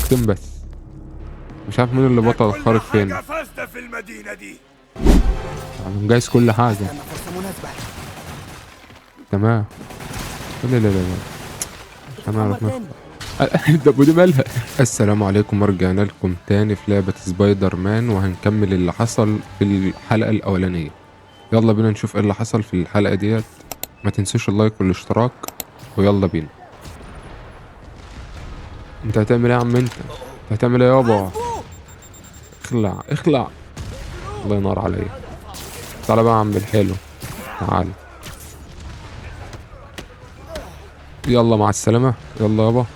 حركتين بس. مش عارف مين اللي بطل الخارق فين. حاجة فاسدة في المدينة دي. يعني مجهز كل حاجة. استنى فرصة مناسبة. تمام. لا لا لا لا، مش هنعرف بتتعمر نخ- تاني. ده ودي مالها. السلام عليكم، ورجعنا لكم تاني في لعبة سبايدر مان، وهنكمل اللي حصل في الحلقة الأولانية. يلا بينا نشوف ايه اللي حصل في الحلقة ديت. ما تنسوش ال like والاشتراك، ويلا بينا. انت هتعمل ايه يا عم؟ انت هتعمل ايه يابا؟ اخلع اخلع، الله ينور عليك. تعالى بقى يا عم الحلو، تعالى. يلا مع السلامة. يلا يابا.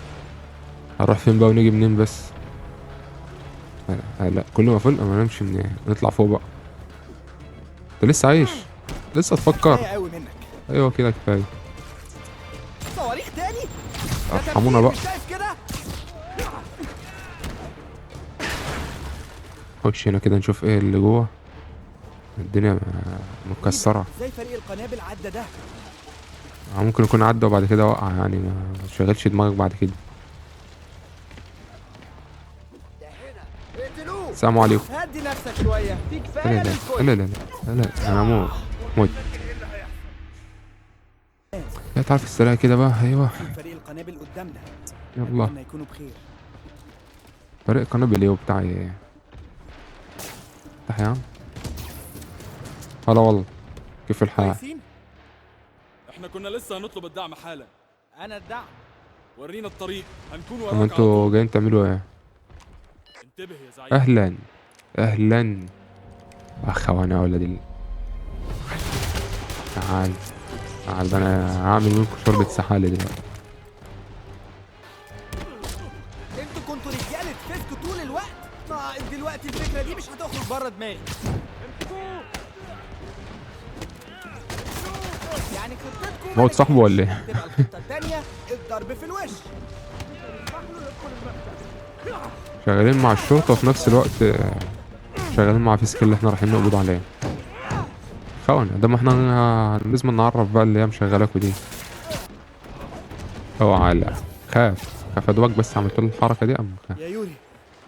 هنروح فين بقى ونيجي منين بس؟ لا، لا، كل ما فل ما نمشي منين، نطلع فوق بقى. انت لسه عايش؟ لسه تفكر؟ كفاية قوي منك. ايوه كده كفاية. صواريخ تاني؟ ده ارحمونا بقى. تمثيل، مش شايف كده؟ خش هنا كده نشوف ايه اللي جوه. الدنيا متكسرة. ازاي فريق القنابل عدى ده؟ ممكن يكون عدى وبعد كده وقع، يعني ما تشغلش دماغك بعد كده. اقتلوه. السلام عليكم. هدي نفسك شوية، في كفاية لا لا للكل. لا لا لا لا، انا موت موت. لا تعرف السريع كده بقى. ايوه فريق القنابل قدامنا. يلا. اتمنى يكونوا بخير. فريق قنابل ايه وبتاع ايه؟ افتح يا عم. هلا والله، كيف الحال؟ كويسين؟ احنا كنا لسه هنطلب الدعم حالا. انا الدعم. ورينا الطريق، هنكون وراك طب على انتوا طول. جايين تعملوا ايه؟ انتبه يا زعيم. اهلا اهلا. اخ وانا يا ولد تعال تعال، ده انا هعمل منكم شوربة سحالي دلوقتي. انتوا كنتوا رجالة فيسك طول الوقت، ما دلوقتي الفكرة دي مش هتخرج بره دماغي. يعني خطتكم موت صاحبه ولا ايه؟ تبقى الخطة التانية الضرب في الوش. شغالين مع الشرطة وفي نفس الوقت شغالين مع فيسك اللي احنا رايحين نقبض عليه. خونة ده، ما احنا لازم نعرف بقى اللي هي مشغلاكوا دي. اوعى لا خاف خاف ادوك، بس عملت له الحركة دي قام خاف. يا يوري،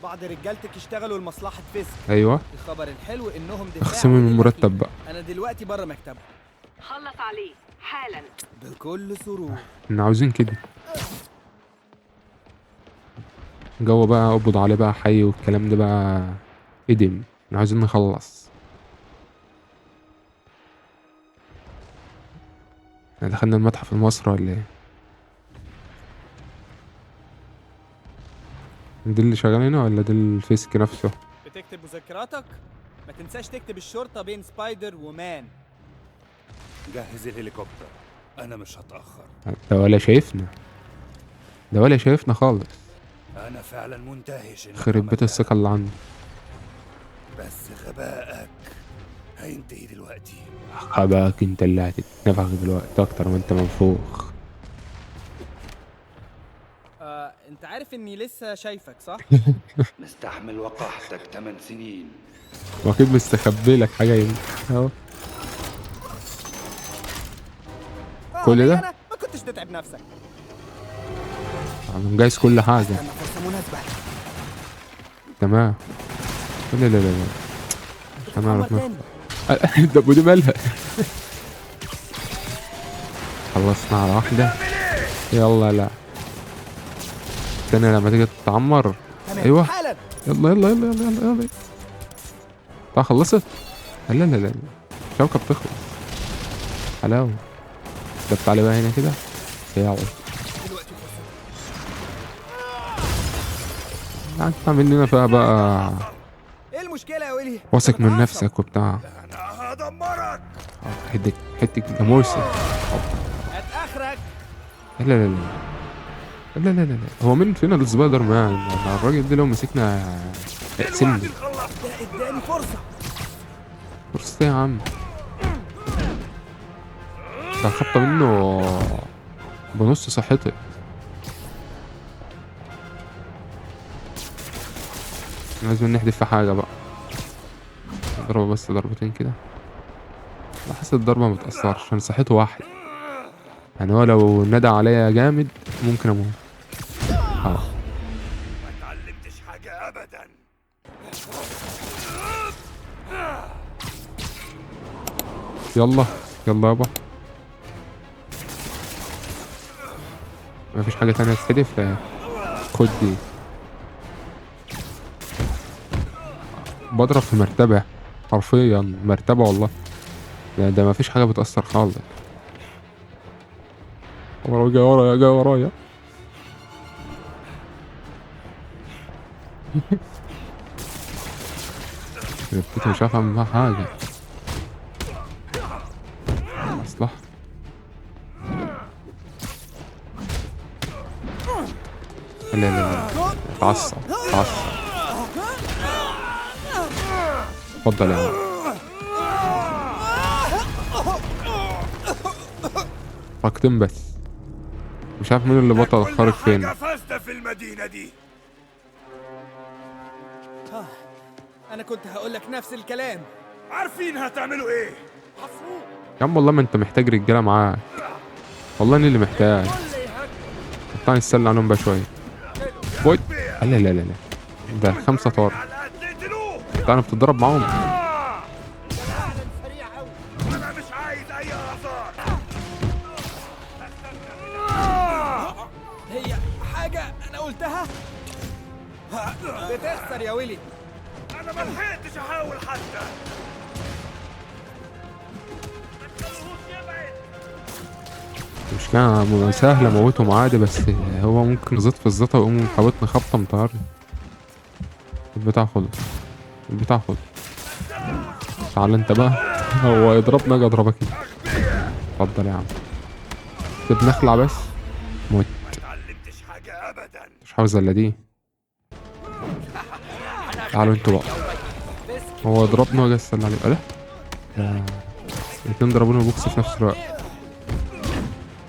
بعض رجالتك اشتغلوا لمصلحة فيسك. ايوه. الخبر الحلو انهم دفاع اخصمي من عن المرتب الأخير. بقى. انا دلوقتي بره مكتبه. خلص عليه حالا. بكل سرور. احنا عاوزين كده جو بقى، اقبض عليه بقى حي والكلام ده بقى ادم. احنا عاوزين نخلص. احنا دخلنا المتحف المصري ولا ايه؟ دي اللي شغال هنا ولا دي الفيسك نفسه؟ بتكتب مذكراتك؟ ما تنساش تكتب الشرطة بين سبايدر ومان. جهز الهليكوبتر، أنا مش هتأخر. ده ولا شايفنا، ده ولا شايفنا خالص. أنا فعلا منتهش إنك خرب بيت عملتها. الثقة اللي عنده. بس غبائك هينتهي دلوقتي. غبائك انت اللي هتتنفخ دلوقتي اكتر ما انت منفوخ. انت عارف اني لسه شايفك صح؟ مستحمل وقاحتك 8 سنين. واكيد مستخبي لك حاجة يمكن. اهو. كل ده؟ أنا ما كنتش تتعب نفسك. انا مجهز كل حاجة. استنى فرصة مناسبة. تمام. لا لا لا لا، مش هنعرف بتتعمر نخ- تاني. ده ودي مالها. خلصنا على واحدة. يلا لا التانية لما تيجي تتعمر. تمام. ايوه. حالا. يلا يلا يلا يلا يلا يلا. طب خلصت؟ لا لا لا، الشوكة بتخلص. حلاوة. طب تعالى بقى هنا كده. يلا. انت عامل لنا فيها بقى. ايه المشكلة يا ويلي؟ واثق أنت من متعصب. نفسك وبتاع. أنا هدمرك. حتة حتة جاموسة. هات اخرك. لا لا لا لا لا لا لا، هو مين فينا السبايدر مان؟ الراجل ده لو مسكنا اقسمني. ده اداني فرصة. فرصة ايه يا عم؟ ده خبطة منه بنص صحتي. لازم نحدف في حاجة بقى. ضربة بس، ضربتين كده. لا، حاسس الضربة ما بتأثرش عشان صحته واحد. يعني هو لو ندى عليا جامد ممكن اموت. اتعلمتش حاجة ابدا. يلا يلا يابا، مفيش حاجة تانية تتحدف. لا خد دي. بضرب في مرتبة حرفيا، مرتبة والله. ده مفيش حاجة بتأثر خالص. ورا جاي ورايا جاي ورايا. مش هفهم منها حاجة. مصلحة. لا لا لا اتعصب اتعصب. اتفضل يا عم. طاقتين بس. مش عارف مين اللي بطل الخارج فين. في المدينة دي. انا كنت هقول لك نفس الكلام. عارفين هتعملوا ايه؟ يا عم والله ما انت محتاج رجاله معاك، والله انا اللي محتاج. تعال نتسلى عنهم بقى شوية. بوي. لا لا لا لا ده 5 طار. تعال بتتضرب معاهم. انا مش عايز اي اعذار. هي حاجة انا قلتها؟ بتخسر يا ويلي. انا ما لحقتش احاول حتى. المشكلة سهلة موتهم عادي، بس هو ممكن زط في الزطة ويقوم خبطني خبطة مطهرني. البتاع خلص، البتاع خلص. تعال انت بقى. هو يضربني اجي اضربك انت. اتفضل يا عم. سيب نخلع بس. موت. مش عاوز الا دي. تعالوا انتوا بقى. هو يضربني واجي استنى عليه. لا الاتنين ضربوني بوكس في نفس الوقت.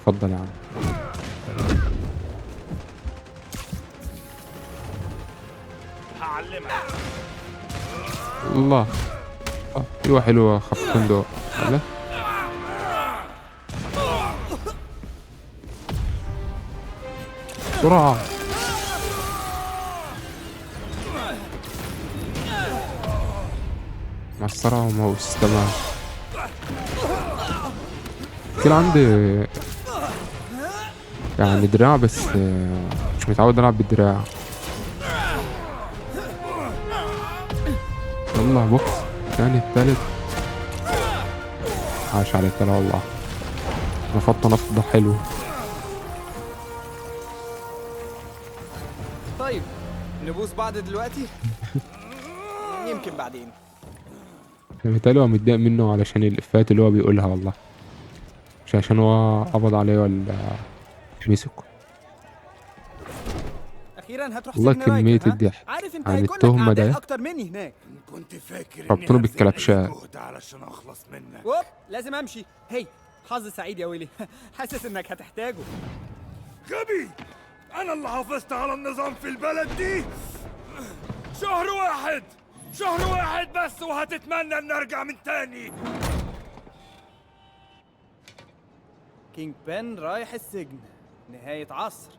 اتفضل يا عم. الله. ايوه حلوة خبطتين دول. لا بسرعة. مع السرعة وماوس. تمام كده عندي يعني دراع، بس مش متعود العب بالدراع. يلا بوكس الثاني الثالث. عاش على التلا والله. نفضت نفضة حلو. طيب نبوس بعض دلوقتي؟ يمكن بعدين. بالتالي هو متضايق منه علشان الإفيهات اللي هو بيقولها والله، مش عشان هو قبض عليه ولا مسكه. اخيرا هتروح والله كمية الضحك عن التهمة ده. اكتر مني هناك. كنت فاكر ربطونه بالكلبشات. علشان اخلص منك. اوب لازم امشي. هي حظ سعيد يا ويلي. حاسس انك هتحتاجه. غبي، انا اللي حافظت على النظام في البلد دي. شهر واحد، شهر واحد بس وهتتمنى ان ارجع من تاني. كينج بان رايح السجن، نهاية عصر.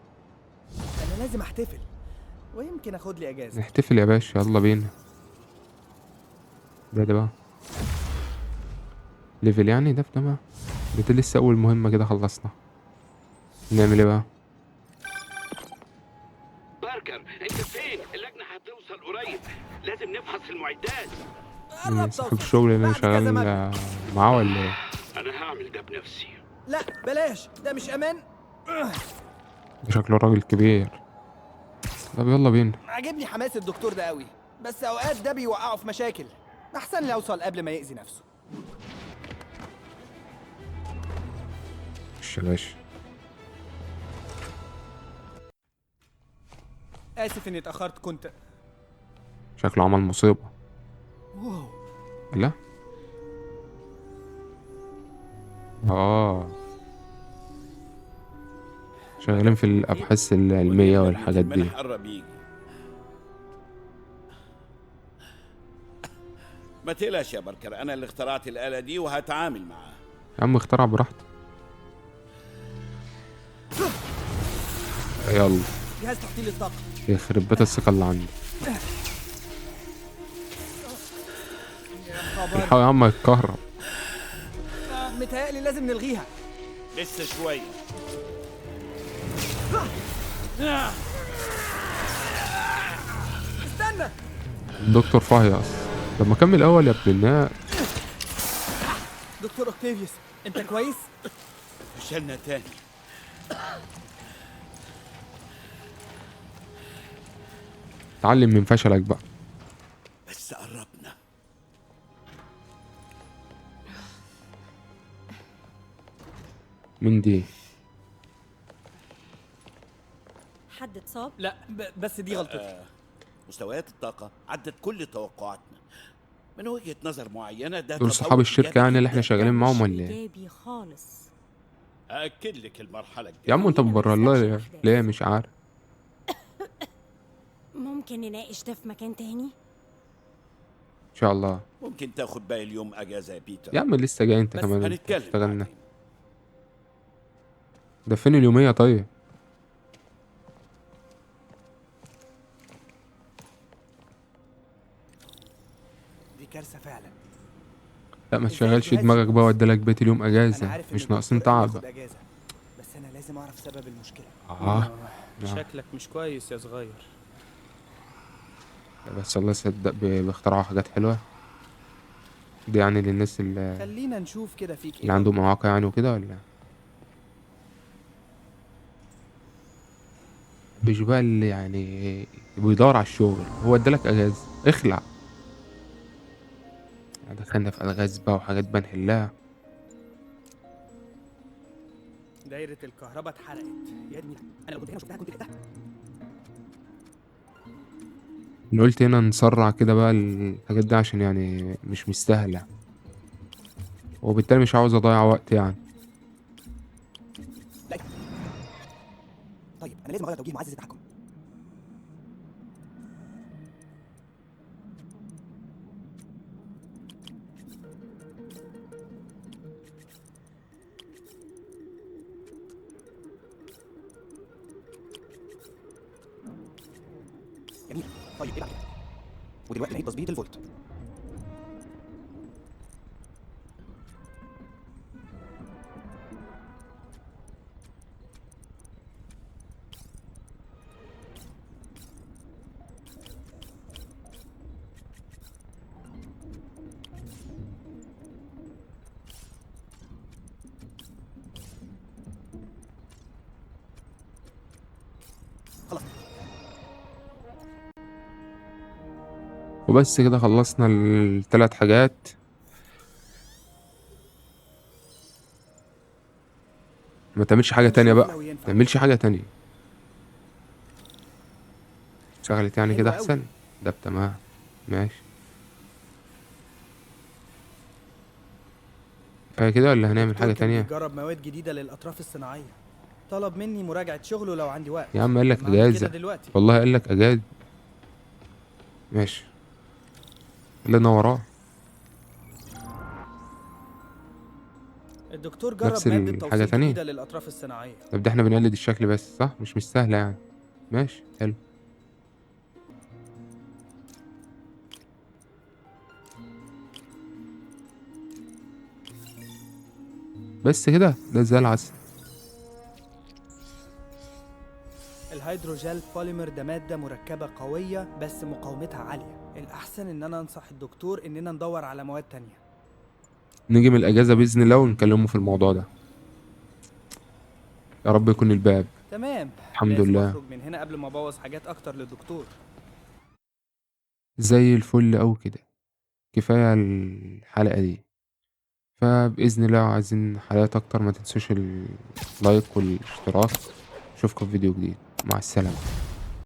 أنا لازم أحتفل، ويمكن أخد لي أجازة. نحتفل يا باشا، يلا بينا. ده بقى level يعني ده تمام. ده لسه أول مهمة كده خلصنا. نعمل إيه بقى؟ باركر أنت فين؟ اللجنة هتوصل قريب، لازم نفحص المعدات. صاحب الشغل اللي أنا شغال معاه ولا إيه؟ أنا هعمل ده بنفسي. لا بلاش، ده مش أمان. ده شكله راجل كبير. طب يلا بينا. عاجبني حماس الدكتور ده قوي، بس اوقات ده بيوقعه في مشاكل. احسن لي اوصل قبل ما يأذي نفسه. مش يا باشا. اسف اني اتاخرت، كنت شكله عمل مصيبة. واو. لا شغالين في الابحاث العلمية والحاجات دي. ما تقلقش يا باركر، انا اللي اخترعت الآلة دي وهتعامل معاها. يا عم اخترع براحتك. يلا جهاز تعطيل الطاقة. يخرب بيت الثقة اللي عندي. الحقوا يا عم يتكهرب. متهيألي لازم نلغيها. لسه شوية. استنى. الدكتور فهيص. طب ما كمل الاول يا ابن الناس. دكتور اوكتافيوس انت كويس؟ فشلنا تاني. اتعلم من فشلك بقى. بس قربنا. من دي حد اتصاب؟ لا بس دي غلطتي. مستويات الطاقة عدت كل توقعاتنا. من وجهة نظر معينة ده دول صحاب الشركة يعني اللي احنا شغالين معاهم ولا ايه؟ ايجابي خالص. أأكد لك المرحلة الجاية. يا عم انت بره الله ليه مش عارف. ممكن نناقش ده في مكان تاني؟ ان شاء الله. ممكن تاخد باقي اليوم اجازة يا بيتر. يا عم لسه جاي انت كمان. هنتكلم. اشتغلنا. ده فين اليومية طيب؟ دي كارثة فعلا. لا ما تشغلش دماغك بقى وادالك بيت اليوم اجازة، مش ناقصين تعب. بس انا لازم اعرف سبب المشكلة. شكلك مش كويس يا صغير. بس الله يصدق بيخترعوا حاجات حلوة دي يعني للناس اللي خلينا نشوف كده فيك ايه اللي عندهم اعاقة يعني وكده، ولا مش بقى اللي يعني بيدور على الشغل. هو ادالك اجازة اخلع. دخلنا في الغاز بقى وحاجات بنحلها. دايرة الكهرباء اتحرقت يا ابني. انا لو كنت هنا شفتها كنت لحقتها. انا قلت هنا نسرع كده بقى الحاجات دي عشان يعني مش مستاهلة، وبالتالي مش عاوز اضيع وقت يعني. طيب انا لازم اغير توجيه معزز التحكم. جميل. طيب ايه بعد كده؟ ودلوقتي نعيد تظبيط الفولت. خلاص. وبس كده خلصنا الثلاث حاجات. ما تعملش حاجة تانية بقى، ما تعملش حاجة تانية. شغلت يعني كده احسن ده تمام ماشي. كفاية كده ولا هنعمل حاجة تانية؟ جرب مواد جديدة للأطراف الصناعية. طلب مني مراجعة شغله لو عندي وقت. يا عم قال لك اجازة، والله قال لك اجازة. ماشي اللي انا وراه. الدكتور جرب نفس مادة الحاجة توصيل تانية جديدة للأطراف الصناعية. طب ده احنا بنقلد الشكل بس صح؟ مش سهلة يعني. ماشي حلو. بس كده ده زي العسل. ال hydrogel polymer ده مادة مركبة قوية بس مقاومتها عالية. الأحسن إن أنا أنصح الدكتور إننا ندور على مواد تانية. نيجي من الأجازة بإذن الله ونكلمه في الموضوع ده. يا رب يكون الباب. تمام الحمد لله. أخرج من هنا قبل ما أبوظ حاجات أكتر للدكتور. زي الفل أوي كده. كفاية الحلقة دي. فبإذن الله عايزين حلقات أكتر، ما تنسوش اللايك والاشتراك. أشوفكم في فيديو جديد. مع السلامة.